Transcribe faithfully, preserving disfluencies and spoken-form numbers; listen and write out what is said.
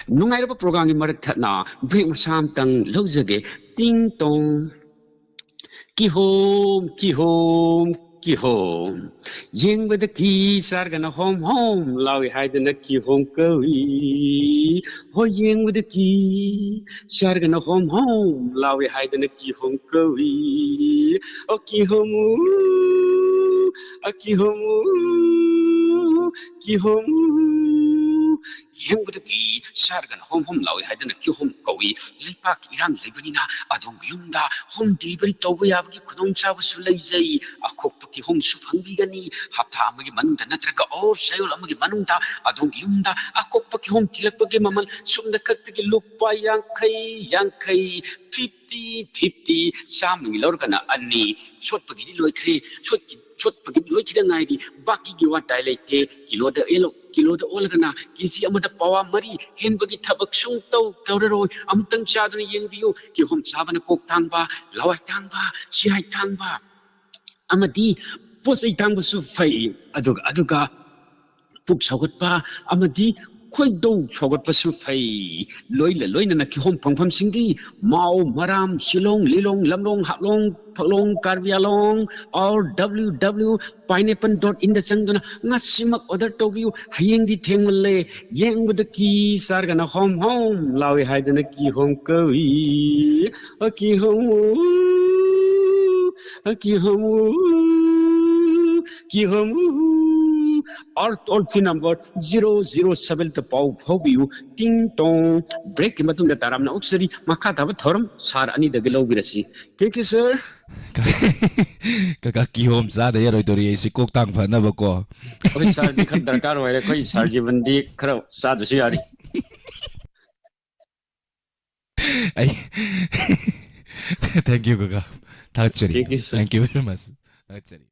ꯅꯨꯡꯉꯥꯏꯔꯕ programꯒꯤ ꯃꯔꯛ ꯊꯠꯅ break ꯃꯆꯥ ꯑꯃꯇꯪ ꯂꯧꯖꯒꯦ꯫ ꯇꯤꯡ ꯇꯣꯡ꯫ ꯀꯤꯍꯣꯝ, ꯀꯤꯍꯣꯝ, ꯀꯤꯍꯣꯝ꯫ ꯌꯦꯡꯕꯗ ꯀꯤ ꯆꯥꯔꯒꯅ ꯍꯣꯝ ꯍꯣꯝ ꯂꯥꯎꯏ ꯍꯥꯏꯗꯅ ꯀꯤꯍꯣꯝ ꯀꯧꯏ꯫ ꯍꯣꯏ, ꯌꯦꯡꯕꯗ ꯀꯤ ꯆꯥꯔꯒꯅ ꯍꯣꯝ ꯍꯣꯝ ꯂꯥꯎꯏ ꯍꯥꯏꯗꯅ ꯀꯤꯍꯣꯝ ꯀꯧꯏ꯫ ꯑꯣ ꯀꯤꯍꯣꯝ, ꯑ ꯀꯤꯍꯣꯝ, ꯀꯤꯍꯣꯝ꯫ ꯌꯦꯡꯕꯗ ꯀꯤ ꯆꯥꯔꯒꯅ ꯍꯣꯝ ꯍꯣꯝ ꯂꯥꯎꯏ ꯍꯥꯏꯗꯅ ꯀꯤꯍꯣꯝ ꯀꯧꯏ꯫ ꯂꯩꯄꯥꯛꯀꯤ ꯏꯔꯥꯡ ꯂꯩꯕꯅꯤꯅ ꯑꯗꯣꯝꯒꯤ ꯌꯨꯝꯗ home delivery ꯇꯧꯕ ꯌꯥꯕꯒꯤ ꯈꯨꯗꯣꯡꯆꯥꯕꯁꯨ ꯂꯩꯖꯩ꯫ ꯑꯈꯣꯛꯄ ꯀꯤꯍꯣꯝꯁꯨ ꯐꯪꯕꯤꯒꯅꯤ꯫ ꯍꯞꯇꯥ ꯑꯃꯒꯤ ꯃꯅꯨꯡꯗ ꯅꯠꯇ꯭ꯔꯒ ꯑꯣꯔ ꯆꯌꯣꯜ ꯑꯃꯒꯤ ꯃꯅꯨꯡꯗ ꯑꯗꯣꯝꯒꯤ ꯌꯨꯝꯗ ꯑꯀꯣꯛꯄ ꯀꯤꯍꯣꯝ ꯊꯤꯜꯂꯛꯄꯒꯤ ꯃꯃꯜ ꯁꯨꯞꯅ ꯈꯛꯇꯒꯤ ꯂꯨꯄꯥ ꯌꯥꯡꯈꯩ, ꯌꯥꯡꯈꯩ, fifty, fifty, ꯆꯥꯝꯃꯒꯤ ꯂꯧꯔꯒꯅ ꯑꯅꯤ, ꯁꯣꯠꯄꯒꯤꯗꯤ ꯂꯣꯏꯈ꯭ꯔꯦ, ꯁꯣꯠꯈꯤ-, ꯁꯣꯠꯄꯒꯤꯗꯤ ꯂꯣꯏꯈꯤꯗ ꯉꯥꯏꯔꯤ, ꯕꯥꯀꯤꯒꯤ ꯋꯥꯇꯥꯏ ꯂꯩꯇꯦ꯫ ꯀꯤꯂꯣꯗ ꯑꯦꯂꯣ-, ꯀꯤꯂꯣꯗ ꯑꯣꯜꯂꯒꯅ ꯀꯦꯖꯤ ꯑꯃꯗ ꯄꯋꯥ ꯃꯔꯤ ꯍꯦꯟꯕꯒꯤ ꯊꯕꯛ ꯁꯨꯡꯇꯧ ꯇꯧꯔꯔꯣꯏ꯫ ꯑꯃꯨꯛꯇꯪ ꯆꯥꯗꯨꯅ ꯌꯦꯡꯕꯤꯌꯨ꯫ ꯀꯤꯍꯣꯝ ꯆꯥꯕꯅ ꯀꯣꯛ ꯇꯥꯡꯕ, ꯂꯋꯥꯏ ꯇꯥꯡꯕ, ꯆꯤꯔꯥꯏ ꯇꯥꯡꯕ ꯑꯃꯗꯤ ꯄꯣꯠ ꯆꯩ ꯇꯥꯡꯕꯁꯨ ꯐꯩ꯫ ꯑꯗꯨꯒ, ꯑꯗꯨꯒ ꯄꯨꯛ ꯁꯧꯒꯠꯄ ꯑꯃꯗꯤ ꯈꯣꯏꯗꯧ ꯁꯧꯒꯠꯄꯁꯨ ꯐꯩ꯫ ꯂꯣꯏꯅ ꯂꯣꯏꯅꯅ ꯀꯤꯍꯣꯝ ꯐꯪꯐꯝꯁꯤꯡꯗꯤ ꯃꯥꯎ, ꯃꯔꯥꯝ, ꯁꯤꯂꯣꯡ, ꯂꯤꯂꯣꯡ, ꯂꯝꯂꯣꯡ, ꯍꯥꯞꯂꯣꯡ, ꯐꯛꯂꯣꯡ, ꯀꯥꯔꯕꯤ ꯑꯥꯂꯣꯡ, or W W pineapple dot in ꯗ ꯆꯪꯗꯨꯅ ꯉꯁꯤꯃꯛ order ꯇꯧꯕꯤꯌꯨ꯫ ꯍꯌꯦꯡꯗꯤ ꯊꯦꯡꯃꯜꯂꯦ꯫ ꯌꯦꯡꯕꯗ ꯀꯤ ꯆꯥꯔꯒꯅ ꯍꯣꯝ ꯍꯣꯝ ꯂꯥꯎꯏ ꯍꯥꯏꯗꯅ ꯀꯤꯍꯣꯝ ꯀꯧꯏ꯫ ꯑ ꯀꯤꯍꯣꯝ, ꯑ ꯀꯤꯍꯣꯝ, ꯀꯤꯍꯣꯝ꯫ Our toll free number zero zero seven ꯗ ꯄꯥꯎ ꯐꯥꯎꯕꯤꯌꯨ꯫ ꯇꯤꯡ ꯇꯣꯡ꯫ Break ꯀꯤ ꯃꯇꯨꯡꯗ ꯇꯔꯥꯝꯅ ꯑꯣꯛꯆꯔꯤ꯫ ꯃꯈꯥ ꯇꯥꯕ ꯊꯧꯔꯝ sir ꯑꯅꯤꯗꯒꯤ ꯂꯧꯕꯤꯔꯁꯤ꯫ Thank you, sir. ꯀꯀꯥ ꯀꯤꯍꯣꯝ ꯆꯥꯗ ꯌꯥꯔꯣꯏꯗꯧꯔꯤ ꯑꯩꯁꯦ ꯀꯣꯛ ꯇꯥꯡ ꯐꯅꯕꯀꯣ꯫ ꯑꯩꯈꯣꯏ sir ꯗꯤ ꯈꯔ ꯗꯔꯀꯥꯔ ꯑꯣꯏꯔꯦ꯫ ꯑꯩꯈꯣꯏ sir ꯖꯤꯕꯟꯗꯤ ꯈꯔ ꯆꯥꯗ꯭ꯔꯁꯨ ꯌꯥꯔꯤ꯫ ꯑꯩ Thank you, ꯀꯀꯥ꯫ ꯊꯥꯒꯠꯆꯔꯤ꯫ Thank you, sir. Thank you very much. ꯊꯥꯒꯠꯆꯔꯤ꯫